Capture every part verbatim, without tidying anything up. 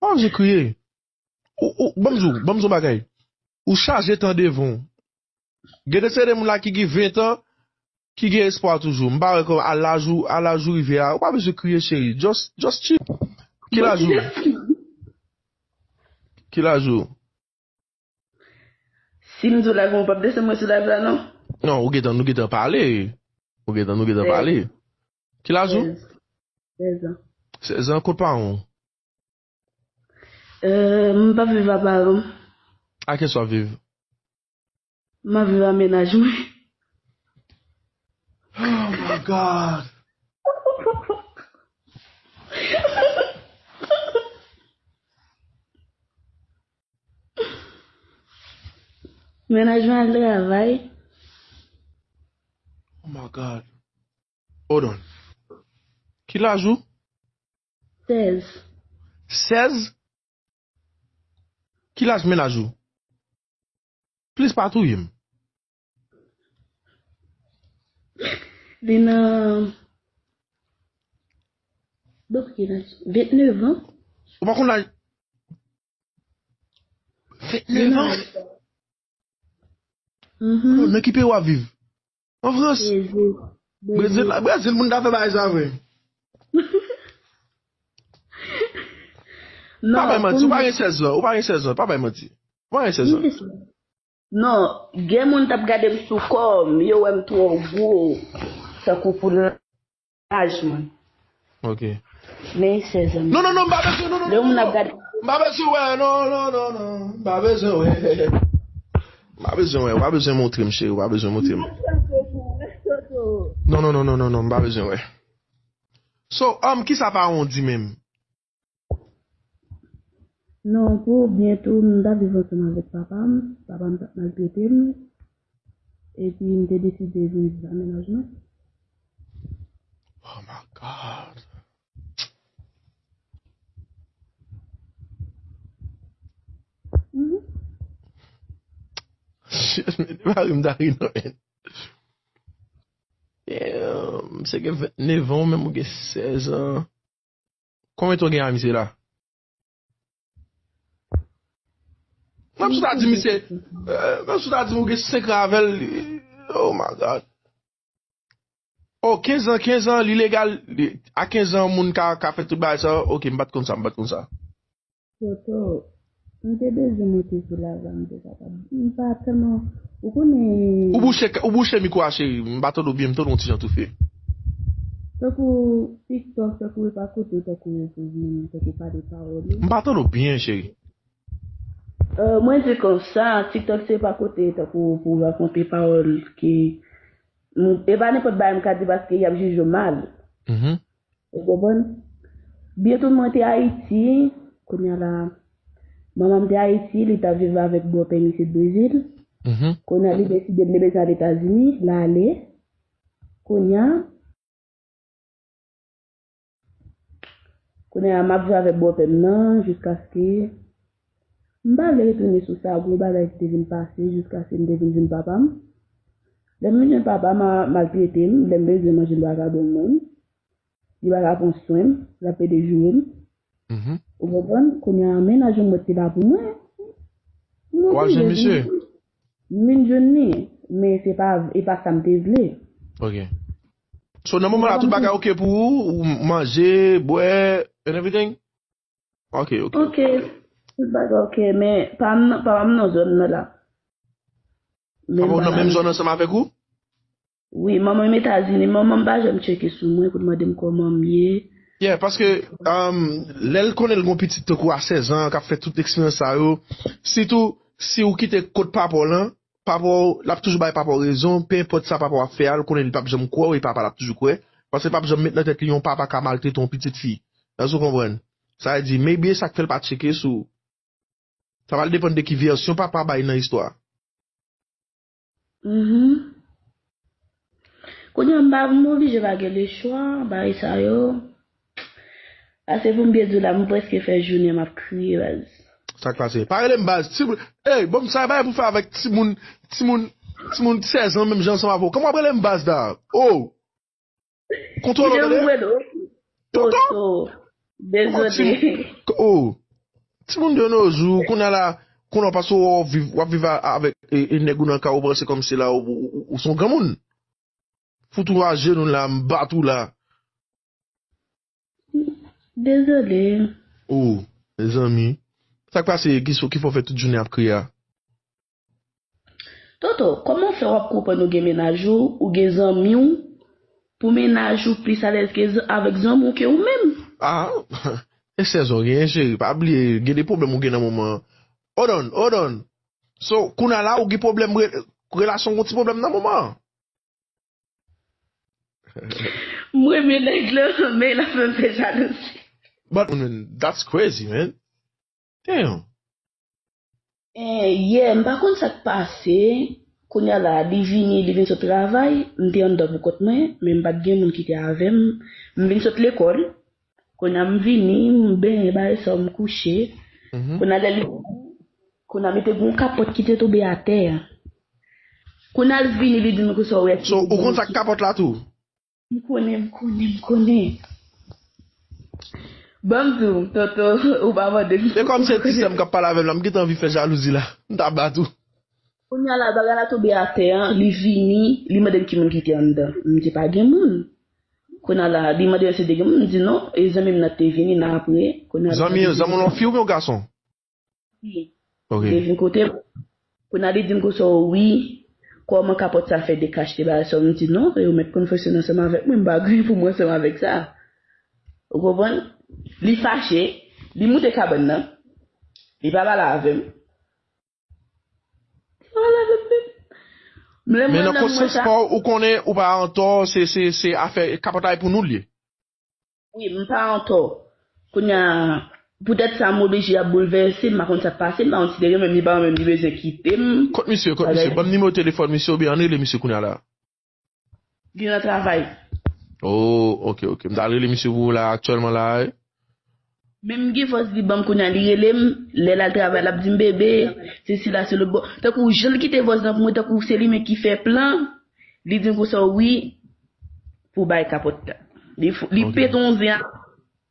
Pa bezwen kriye. Ou, ou, ban m di w, ban m di w bagay. Ou chaje tan devan w. Gen de se de moun la ki gen ven tan, ki gen espwa toujou. M pa wè kòman a laj ou, a laj ou rive a, ou pa bezwen kriye, cheri. Just, just chill. Ki laj ou? Ki laj ou? Si m di w live, ou p ap desann mwen sou live la, non? Non, ou gentan, nou gentan pale. Ou gentan, nou gentan pale. Ki laj ou? Sèz an. Sèz an, kot paran w? Euh, m p ap viv a paran m. A kiyès w ap viv? M ap viv a mennaj mwen. Oh my God! Mennaj mwen al travay. Oh my God. Hold on. Ki laj ou? Sèz. Sèz? Ki laj mennaj ou? Plis pa touye m. Li nan. Donk, ki laj? Vennèf an. Ou pa konn laj? Vennèf an? Mhm. Nan ki peyi w ap viv? An Frans? Brezil. Brezil, Brezil, moun ta fè bagay sa vre. Pa bay manti, ou pa gen sèz an, ou pa gen sèz an, pa bay manti. Ou pa gen sèz an. Non, gen moun t ap gade m sou kò m, yo wè m twò gwo, tankou pou laj mwen. Ok. Men sèz an. Non, non, non, m pa bezwen, non, non, non, non, non. M pa bezwen wè, non, non, non, non. M pa bezwen wè. M pa bezwen wè, ou pa bezwen montre m, cheri, ou pa bezwen montre m. Non, non, non, non, non, non, m pa bezwen wè. So, um, kisa paran w di menm? Non, pou byen tou, m t ap viv ansanm avèk papa m. Papa m t ap maltrete m. Epi m te deside vin viv a mennaj mwen. Oh my God. Mari m ta ri nan men. Damn, misye gen vennèf an, ou menm ou gen sèz an. Konbyen tan w gen a misye la? Menm si w ta di misye, euh, menm si w ta di m ou gen senk an avè l, oh my God. Oh, kenz an, kenz an, li legal, li, a kenz an, moun ka, ka fè tout bagay sa, ok, m pa t konn sa, m pa t konn sa. Toto, m te bezwen monte sou live la, m te kapab. M pa tèlman, ou konnen. Ou bouche, ou bouche mikwo a, cheri, m pa tande w byen, m tande w yon ti jan toufe. Tankou TikTok, tankou e pa kote, tankou yo poze moun, tankou pale pawòl yo. M pa tande w byen, cheri. Euh, mwen di konsa, TikTok se pa kote tankou pou rakonte pawòl ki, e pa nenpòt bagay m ka di paske y ap jije w mal. Ou konprann? Byen tou mwen te Ayiti, kounye a la, manman m te Ayiti, li t ap viv avèk bòpè m isit Brezil. Kounye a li deside l te bezwen al Etazini, l ale. Kounye a, Kounye a, m ap viv avèk bòpè m nan, jiskaske m pa vle retounen sou sa, gwo bagay ki te vin pase, jiskaske m te vin jwenn papa m. Lè m vin jwenn papa m, a maltrete m, lè m bezwen manje, m pa ka bon mwen. Li pa ka pran swen m, l ap pede joure m. Ou konprann? Kounye a, mennaj mwen te la pou mwen. W al jwenn misye? M vin jwenn li, men se pa, e pa sa m te vle. Ok. So, nan moman la, tout bagay ok pou ou, ou manje, bwè, and everything? Ok, ok. Ok, tout bagay ok, men papa m nan, papa m nan zòn nan la. Papa w nan menm zòn ansanm avèk ou? Wi, manman m Etazini, manman m pa janm tcheke sou mwen pou l mande m kòman m ye. Yeah, paske um, lè l konnen l gon pitit tankou a sèz an k ap fè tout eksperyans sa yo, sitou si ou kite kot papa w lan, papa w, l ap toujou bay papa w rezon, pe enpòt sa papa w ap fè a, l konnen li p ap janm kwè w e papa l ap toujou kwè, paske l p ap janm met nan tèt li yon papa ka maltrete yon pitit fi. Èske w konprann? Sa vle di, maybe e sa k fè l pa tcheke sou. Sa pral depann de ki vèsyon papa bay nan istwa a. Mhm. Kounye a m pa, m oblije pa gen lechwa, bagay sa yo. Ase pou m byen di w la, m prèske fè jounen m ap kriye, baz. Sa k pase? Pa rele m baz. Timoun, ey, bon, sa bagay pou fè avèk timoun, timoun, timoun sèz an, menm jan ansanm avè w. Kòman w ap rele m baz la? Oh! Kontwòl ou tande? Toto? Toto. Dezole. Oh. Timoun de nos jours, kounye a la, kounye a paske w ap viv, w ap viv a- avèk e, e nèg ou nan kay, ou panse kòmsi la, ou, ou, ou, ou se yon granmoun. Fout ou ajenou la, m bat ou la. Dezole. Oh, mezanmi. Sa k pase, ki, ki fè w fè tout jounen ap kriye a? Toto, kòman fè w ap konprann ou gen mennaj ou, ou gen zanmi w, pou mennaj ou plis alèz ke z- avèk zanmi w ke ou menm? Ah, e sèzon gen, cheri, pa bliye, gen de pwoblèm ou gen nan moman an. Hold on, hold on. So, kounye a la, ou gen pwoblèm, re- relasyon w gon ti pwoblèm nan moman an. M renmen nèg la, men l ap fè m fè jalouzi. But, man, that's crazy, man. Damn. Eh, yeah, m pa konn sa k pase. Kounye a la, li vini, li vin sot travay, m te anndan pou kont mwen, men m pa t gen moun ki te avè m. M vin sot lekòl. Kounye a m vini, m benyen, bagay sa, m kouche. Mhm. Kounye a lè li, kounye a m te gen yon kapòt ki te tonbe atè. Kounye a l vini, li di m konsa, ou wè So, ou konn sa k kapòt la tou? M konnen, m konnen, m konnen. Ban m di w, Toto, ou pa mande m. E kòm se ti sè m k ap pale avè m la, m gentan anvi fè jalouzi la. M ta bat ou. Kounye a la, bagay la tonbe atè an, li vini, li mande m ki moun ki te anndan. M di pa gen moun. Kounye a la, li mande m si te gen moun, m di non, e zanmi m nan te vini nan apre. Kounye a Zanmi, zanmi w lan fi oubyen yon gason? Wi. Ok. Li vin kote m. Kounye a li di m konsa, wi, kòman kapòt sa fè dekachte bagay sa? M di non, yo mèt konn fonksyone ansanm avèk mwen, m pa gen pou mwen ansanm avèk sa. Ou konprann? Li fache, li moute kabann nan, li pa pale avè m. Li pa pale avè m menm. M lè Men mwen nan nan mwen konsyans sa. Pa w, ou konnen ou pa antò, se, se, se afè kapòt la e pou nou l ye. Wi, m pa antò. Kounye a, poutèt sa, m oblije ap boulvèse, m pa konn sa k pase, m pa konn si te renmen m, li pa renmen m, li bezwen kite m. Kot misye, kot misye? Ban m nimewo telefòn misye oubyen ann rele misye kounye a la. Li nan travay. Oh, ok, ok. M ta rele misye pou ou la, aktyèlman la, wi. Menm gen vòs li ban m kounye a, li rele m, lè l al travay, l ap di m, bebe, se sila, se lòt bò. Tankou jan l kite vòs nan pou mwen, tankou se li menm ki fè plan, li di m konsa, wi, pou bay kapòt la. Li, f- li Ok. pete yon zen a.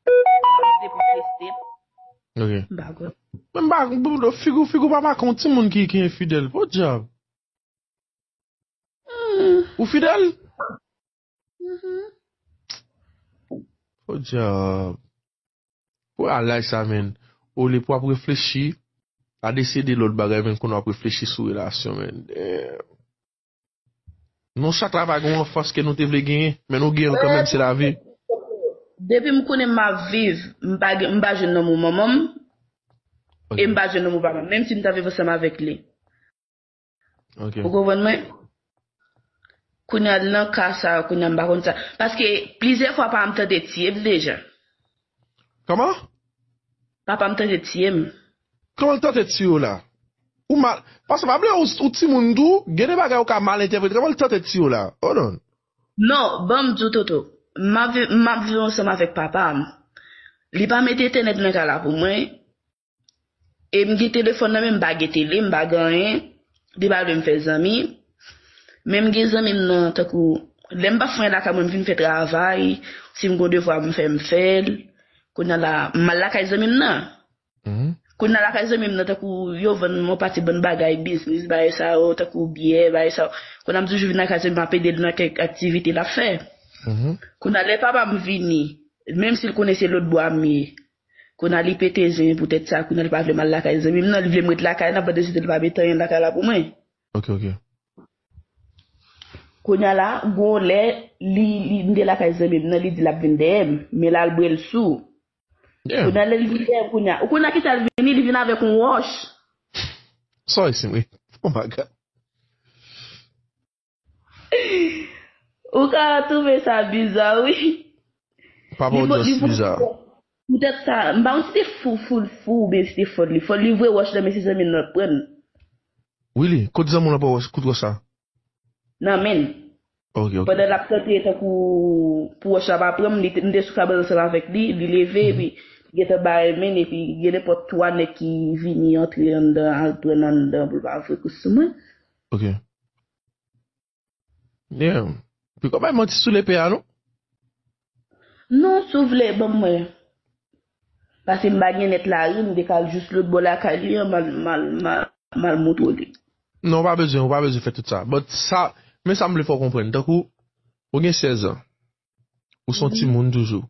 Li te pou teste. Ok. M pa kwè. Men m pa, figi w, figi w pa make yon timoun ki, ki enfidèl. Podyab. Hmm. Ou fidèl? Mhm. Podyab. Pou al laj sa, men. Olye pou ap reflechi, a deside lòt bagay, men kounye w ap reflechi sou relasyon, men. Damn. Nou chak la pa gen yon anfans ke nou te vle genyen, men nou genyen l kanmenm, se lavi. Depi m konnen m ap viv, m pa gen- m pa jwenn nan moun manman m, Ok. E m pa jwenn nan moun papa m, menm si m ta viv ansanm avèk li. Ok. Ou konprann mwen? Kounye a, nan ka sa, kounye a, m pa konn sa. Paske plizyè fwa, papa m tante tiye m deja. Kòman? Papa m tante tiye m. Kòman l tante tiye w la? Ou mal. Paske pa bliye, ou, ou timoun tou, gen de bagay ou ka mal entèprete. Kòman l tante tiye w la? Hold on. Non, ban m di w, Toto. M ap viv, m ap viv ansanm avèk papa m. Li pa mete entènèt nan kay la pou mwen. E m gen telefòn nan, men m pa gen tele, m pa gen anyen. Li pa vle m fè zanmi. Men m gen zanmi m nan, tankou, lè m pa fè anyen lakay mwen, m vin fè travay. Si m gen devwa, m fè, m fè l. Kounye a la, m al lakay zanmi m nan. Mhm. Kounye a lakay zanmi m nan, tankou, yo vann yon pati bann bagay, biznis, bagay sa yo, tankou byè, bagay sa yo. Kounye a m toujou vin lakay zanmi m, m ap ede l nan kèk aktivite l ap fè. Mhm. Kounye a lè papa m vini, menm si l konnen se lòt bò a m ye, kounye a li pete zen poutèt sa, kounye a li pa vle m al lakay zanmi m nan, li vle m ret lakay la, pandan se tan li pa mete anyen lakay la pou mwen. Ok, ok. Kounye a la, gon lè, li, li, m te lakay zanmi m nan, li di l ap vin dèyè m, men l al bwè l sou. Yeah. Kounye a lè l vin dèyè m, kounye a, ou konnen a ki sa l vini, li vin avèk yon wòch. Sorry, Simri. Oh my God. Ou ka twouve sa biza, wi. Papa w just biza. Poutèt sa, m pa konn si te fou, fou, fou, oubyen si te fòl li. Fòl li vre wòch la, men se zanmi l nan pran l. Wi, li. Kot zanmi w lan pran wòch, kout wòch sa? Nan men l. Ok, ok. Pandan l ap tante tankou pou wòch la pa pran m, li te- m te sou kabann ansanm avèk li, li leve, epi li gentan bay men, epi gen nenpòt twa nèg ki vini antre anndan, al pran anndan pou l pa voye kout sou mwen. Ok. Damn. Piko bay manti sou lepe a, non? Non, si w vle, ban m wè. Paske m pa gen nèt lari, m te ka al jis lòt bò lakay li an, m al, m al, m al, m al montre w li. Non, ou pa bezwen, ou pa bezwen fè tout sa. But sa, men sa m vle fè w konprann. Tankou, ou gen sèz an. Ou se yon timoun toujou.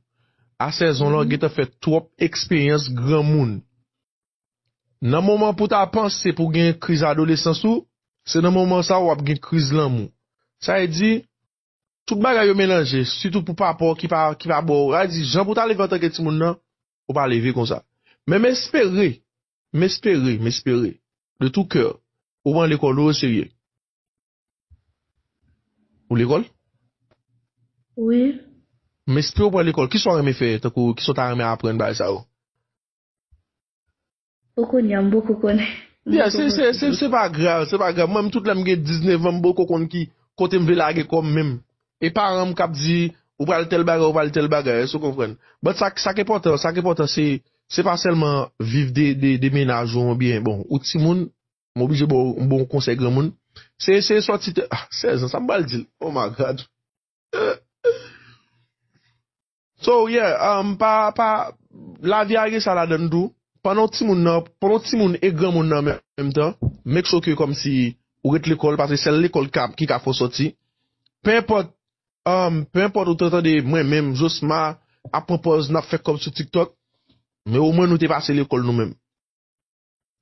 A sèz an la, ou gentan fè twòp eksperyans granmoun. Nan moman pou w ta panse pou w gen kriz adolesans ou, se nan moman sa a w ap gen kriz lanmou. Sa vle di, tout bagay yo melanje, sitou pou papa w ki pa, ki pa ba w. Sa vle di, jan pou w ta leve antanke timoun nan, ou pa leve konsa. Men m espere, m espere, m espere, de tout cœur, ou pran lekòl ou oserye. Ou lekòl? Wi. M espere w pran lekòl. Kisa w renmen fè, tankou, kisa w ta renmen aprann bagay sa yo? Pou kounye a, m poko konnen. M Yeah, poko se, se, se, konnen. Se pa grav, se pa grav. Mwen, m tout lè m gen diznèf an, m poko konn ki kote m vle lage kò m menm. E paran m k ap di, ou pral tèl bagay, ou pral tèl bagay, èske w konprann? But sa, sa k enpòtan, sa k enpòtan, se, se pa sèlman viv de, de, de mennaj ou, oubyen, bon, ou timoun, m oblije ba w, ba w yon konsèy granmoun. Se, se sòti, te- ah, sèz an, sa m pral di l. Oh my God. So, yeah, um, pa, pa, lavi a gen sa ladan l tou. Pandan w timoun nan, pandan w timoun e granmoun nan menm tan, make sure ke kòmsi ou ret lekòl, paske sèl lekòl ka, ki ka fè w sòti. Pe enpòt, um, pe enpòt ou te tande mwen menm, Josma, ap pran pòz, n ap fè kòb sou TikTok, men omwen nou te pase lekòl nou menm.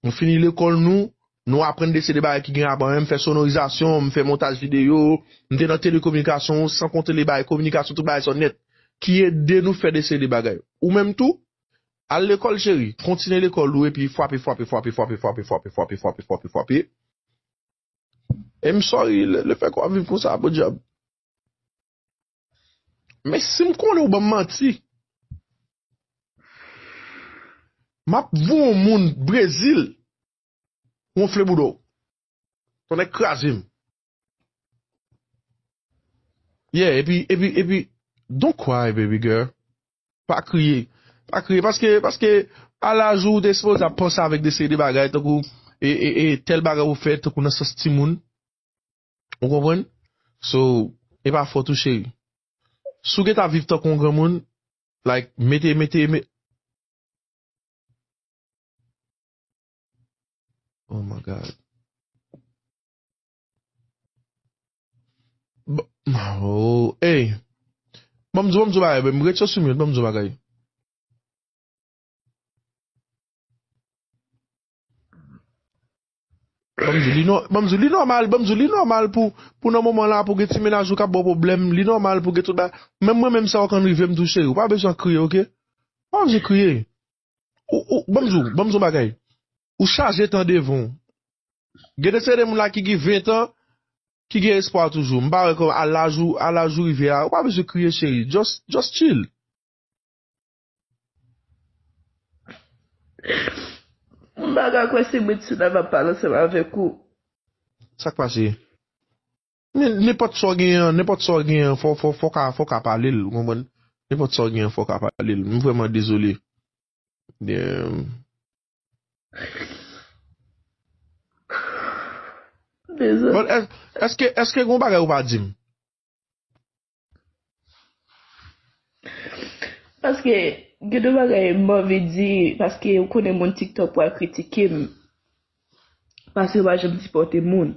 Nou fini lekòl nou, nou aprann de seri de bagay ki gen apa, m fè sonorizasyon, m fè montaj videyo, m te nan telekominikasyon, san konte le bagay kominikasyon, tout bagay sa nèt, ki ede nou fè de seri de bagay. Ou menm tou, al lekòl cheri, kontinye lekòl ou epi frape, frape, frape, frape, frape, frape, frape, frape, frape, frape. E m sorry, le, le fè ke w ap viv konsa, bon djab. Men si m konnen ou ban m manti, m ap voye yon moun Brezil wonfle bouda w. Tonnè kraze m. Yeah, epi, epi, epi, don't cry, baby girl. Pa kriye. Pa kriye, paske, paske, a laj ou, ou te sipoze ap panse avèk de seri de bagay, tankou, e, e, e, tèl bagay ou fè, tankou nan sans timoun. Ou konprann? So, e pa fòt ou, cheri. Si w gentan ap viv tankou yon granmoun, like, mete, mete, mete. Oh my God. B- Oh, hey. Ban m di w, ban m di w bagay, ban m ret sou mute, ban m di w bagay. Ban m di w, li nò-, ban m di w, li nòmal, ban m di w, li nòmal pou, pou nan moman la, pou gen ti mennaj ou k ap ba w pwoblèm, li nòmal pou gen tout bagay. Menm mwen menm, sa w konn rive m tou, cheri, ou pa bezwen kriye, oke? Ou pa bezwen kriye. Ou, ou, ban m di w, ban m di w bagay. Ou chaje tan devan w. Gen de seri de moun la ki gen ven an, ki gen espwa toujou. M pa wè kòman a laj ou, a laj ou rive a, ou pa bezwen kriye, cheri. Just, just chill. M pa ka kwè se medsen nan m ap pale ansanm avèk ou. Sa k pase? Men nenpòt sa w genyen an, nenpòt sa w genyen an, fò, fò, fò w ka, fò w ka pale l, ou konprann? Nenpòt sa w genyen an, fò w ka pale l. M vrèman dezole. Damn. Dezole. But, èske, èske gen yon bagay ou pa di m? Paske, gen de bagay m anvi di, paske ou konnen moun TikTok pral kritike m. Paske yo pa janm sipòte moun.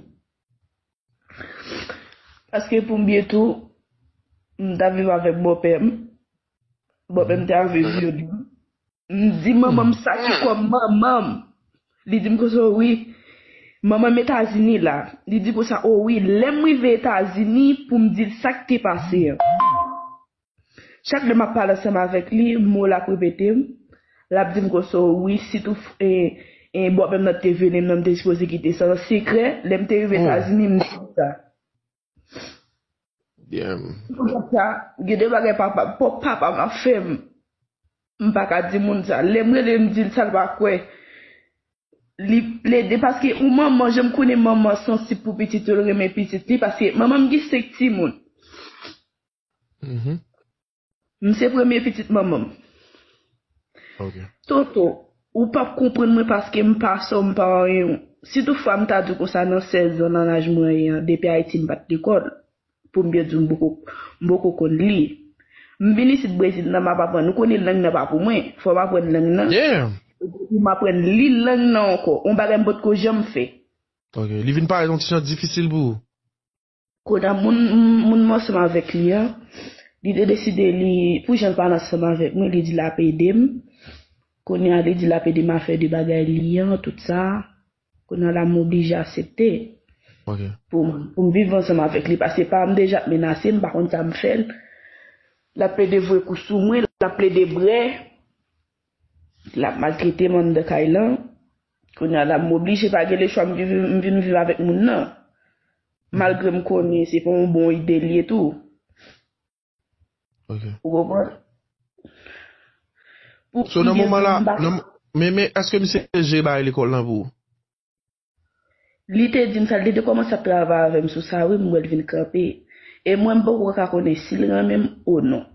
Paske pou m byen tou, m t ap viv avèk bòpè m. Bòpè m te al viv Vyodou. M di manman m sa ki kòm manman m. Li di m konsa, wi. Manman m Etazini la. Li di konsa, o wi, lè m rive Etazini, pou m di l sa k te pase an. Chak lè m ap pale ansanm avèk li, mo l ap repete m. L ap di m konsa, wi, sitou, e, e, bòpè m nan te vini, m nan m te sipoze kite sa an sekrè. Lè m te rive Etazini, m di l sa. Damn. Pou sa, gen de bagay papa, papa m ap fè m. M pa ka di moun sa. Lè m rele, m di l sa, l pa kwè. Li plede, paske yon manman, jan m konnen manman sansib pou pitit yo, l renmen pitit li, paske manman m gen senk timoun. Mhm. M se premye pitit manman m. Ok. Toto, ou p ap konprann mwen paske m pa sè w, m pa anyen w. Si toutfwa m ta di w konsa nan sèz an, nan laj mwen ye an, depi Ayiti m pa t lekòl. Pou m byen di w, m poko, m poko konn li. M vin isit Brezil nan, m ap aprann. Ou konnen lang nan pa pou mwen. Fò m aprann lang nan. Yeah. Epi m aprann li lang nan ankò. Yon bagay m potko janm fè. Ok. Li vin parèt yon ti jan difisil pou ou. Kounye a, moun, moun m ansanm avèk li an, li te deside li, pou jan l pale ansanm avèk mwen, li di l ap ede m. Kounye a, li di l ap ede m a fè de bagay li an, tout sa. Kounye a la, m oblije aksepte Ok. pou m, pou m viv ansanm avèk li. Paske pa m deja ap menase m, m pa konn sa m fè l. L ap plede voye kou sou mwen, l ap plede brè. L ap maltrete m anndan kay lan. Kounye a la, m oblije pa gen lechwa, m vin, m vin viv avèk moun nan. Malgre m konnen se pa yon bon ide l ye tou. Ok. Ou konprann? Pou So, nan priye moman la, m pa- nan, men, men, èske misye te jere bagay lekòl lan pou ou? Li te di m sa, li te kòmanse ap travay avè m sou sa, wi, m wè l vin kanpe. E mwen, m poko ka konnen si l renmen m ou non.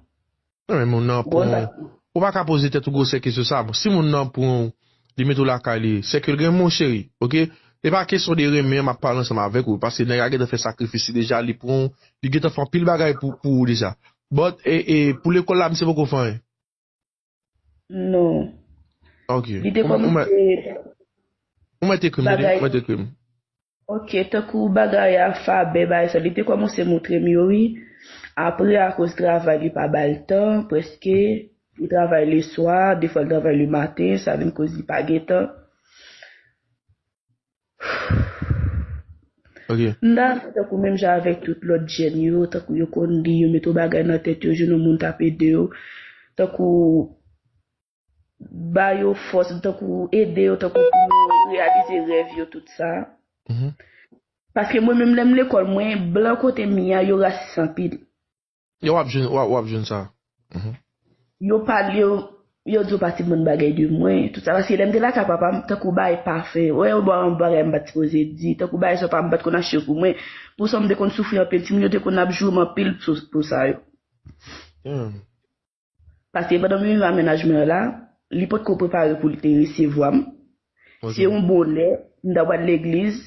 Non, men moun nan pran. Ou pa ka poze tèt ou gwosè kesyon sa. Si moun nan pran ou, li mete w lakay li, se ke l gen moun cheri, ok? E pa kesyon de renmen, m ap pale ansanm avèk ou, paske nèg la gentan fè sakrifis li deja, li pran ou, li gentan fè anpil bagay pou, pou ou deja. But, e, e, pou lekòl la, misye poko fè anyen. Non. Ok. Li te Ou mèt- ou mèt- kòmanse ou mèt ekri m, tande? bagay- Ou mèt ekri m. Ok, tankou bagay alfabè, bagay sa, li te kòmanse montre m yo, wi. Apre, akoz travay, li pa ba l tan, prèske. Li travay leswa, defwa l travay lematen, sa vin koz li pa gen tan. Ok. M ta fè tankou menm jan avèk tout lòt jèn yo, tankou yo konn li, yo mete yon bagay nan tèt yo, jwenn yon moun t ap ede yo, tankou ba yo fòs, tankou ede yo, tankou pou yo reyalize rèv yo, tout sa. Mhm. Paske mwen menm lè m lekòl, mwen, blan kote m ye a, yo rasis anpil. Yo w ap jwenn, w ap, w ap jwenn sa. Mhm. Yo pale, yo, yo di yo pa t bann bagay de mwen. Tout sa, paske lè m te lakay papa m, tankou bay pafen, wè, yo ba yon bagay m pa t sipoze di, tankou bay sa pa m pa t konn achte pou mwen. Pou sa m te konn soufri anpil, timoun yo te konn ap joure m anpil pou, pou sa yo. Yeah. Paske pandan m rive a mennaj mwen an la, li potko prepare pou li te resevwa m. Ok. Se yon bonè, m ta pral legliz,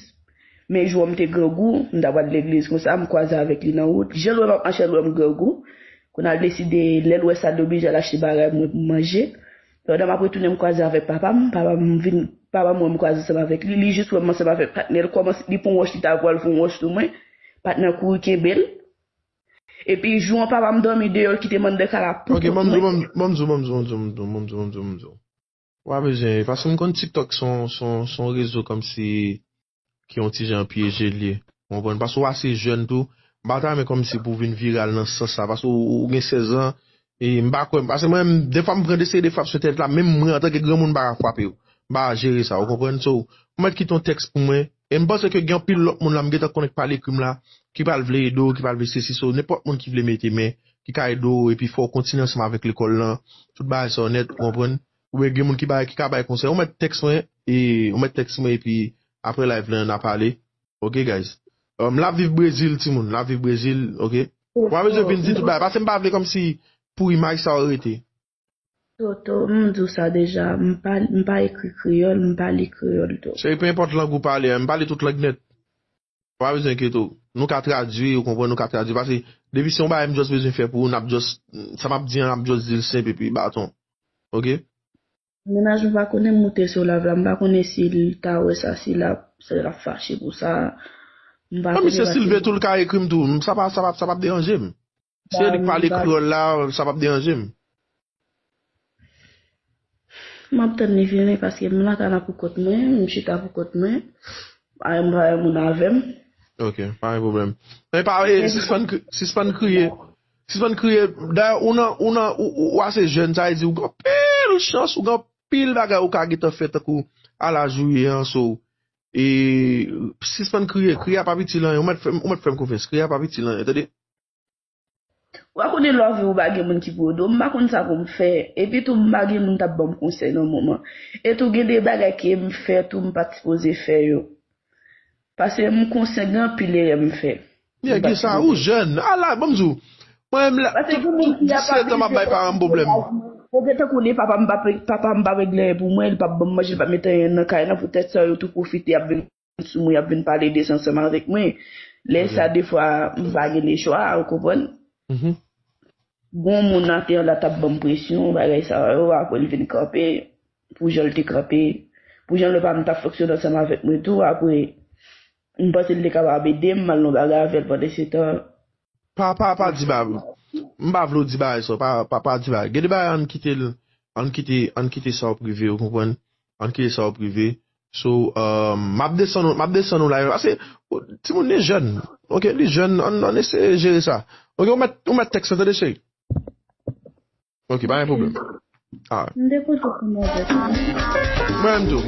men jou an m te grangou, m ta pral legliz konsa, m kwaze avèk li nan wout. Jan l wè m ap mache, l wè m grangou. Kounye a l deside, lè l wè sa, l oblije al achte bagay mwen pou m manje. Pandan m ap retounen, m kwaze avèk papa m, papa m vin, papa m wè m kwaze ansanm avèk li, li jis wè m ansanm avèk patnè l, kòmanse, li pran wòch, li ta pral fè yon wòch sou mwen. Patnè an kouri kenbe l. Epi jou an papa m dòmi deyò, l kite m anndan kay la pou Ok, kont ban m di w, mwen. ban m di w, ban m di w, ban m di w, ban m di w, ban m di w, ban m di w. Ou pa bezwen, paske m konn TikTok se yon, se yon, se yon rezo kòmsi ki yon ti jan pyeje l ye. Ou konprann? Paske w ase jèn tou, m pa ta renmen kòmsi pou w vin viral nan sans sa, paske w, w gen sèz an, e m pa kwè, paske mwen, defwa m pran de seri de frap sou tèt la, menm mwen antanke granmoun m pa ka frape w. M pa jere sa, ou konprann? So, ou mèt kite yon tèks pou mwen, e m panse ke gen anpil lòt moun la m gentan konnen k pral ekri m la, ki pral vle ede w, ki pral vle sesi, so, nenpòt moun ki vle mete men, ki ka ede w, epi fè w kontinye ansanm avèk lekòl lan, tout bagay sa yo nèt, ou konprann? Oubyen gen moun ki bay, ki ka bay konsèy. Ou mèt tèks mwen, e, ou mèt tèks mwen, epi apre live lan, n a pale. Ok, guys. Um, l ap viv Brezil, timoun. L ap viv Brezil, ok? Ou pa bezwen vin di tout bagay. Paske m pa vle kòmsi pou imaj sa yo rete. Toto, m di w sa deja, m pa, m pa ekri kreyòl, m pa li kreyòl tou. Cheri, pe enpòt lang ou pale a, m pale tout lang nèt. Ou pa bezwen enkyete w. Nou ka tradui, ou konprann, nou ka tradui. Paske depi se yon bagay m just bezwen fè pou ou, n ap just, sa m ap di an, n ap just di l senp epi baton. Ok? Mennaj mwen pa konnen m moute sou live la, m pa konnen si l ta wè sa, si l ap, si l ap fache pou sa. M pa Non, konnen misye, si l paske vle tou, l ka ekri m tou. M, sa pa, sa pa, sa p ap deranje m. Se li k pale kreyòl la, sa p ap deranje m. M ap tann li vini paske m lakay la pou kont mwen, m chita pou kont mwen. Ay, m pa yon moun avè m. Ok, pa gen pwoblèm. Men pa, e, sispann kri-, sispann kriye. Sispann kriye. Dayè, ou nan, ou nan, ou, ou, ou ase jèn, sa vle di, ou gen pil chans, ou gen pil bagay ou ka gentan fè tankou a laj ou ye an, so, e, sispann kriye, kriye a p ap itil anyen, ou mèt fè, ou mèt fè m konfyans, kriye a p ap itil anyen, tande? Ou pa konnen lè w viv ou pa gen moun ki pou ede w, m pa konn sa pou m fè. Epi tou, m pa gen moun k ap ban m konsèy nan moman. E tou, gen de bagay ke m fè tou, m pa t sipoze fè yo. Paske m konsyan gen anpil erè m fè. Yeah, gen sa, ou jèn. Ala, ban m di w. Mwen menm la, Paske tout, gen moun tout ki ap disèt an m ap bay paran m pwoblèm. Ou gen tankou li, papa m pa pe-, papa m pa regle anyen pou mwen, li p ap ban m manje, li p ap mete anyen nan kay lan, poutèt sa yo tou pwofite, y ap vin sou mwen, y ap vin pale de sa ansanm avèk mwen. Lè sa, defwa, m pa gen lechwa, ou konprann? Mhm. Gon moun atè an la t ap ban m presyon, bagay sa yo, apre l vin kanpe, pou jan l te kanpe, pou jan l wè pa m t ap fonksyone ansanm avèk mwen tou, apre, m panse l te kapab ede m, m al nan bagay avè l pandan se tan. Pa, pa, pa di bagay. M pa vle w di bagay sa, pa, pa, pa di bagay. Gen de bagay ann kite l, ann kite, ann kite sa w prive, ou konprann? Ann kite sa w prive. So, um, m ap desann ou, m ap desann ou la, paske timoun li jèn, ok, li jèn, ann, ann eseye jere sa. Ok, ou mèt, ou mèt tèks la, tande cheri. Ok, pa gen pwoblèm. Alright. M te kontan pou mwen. Mwen menm tou.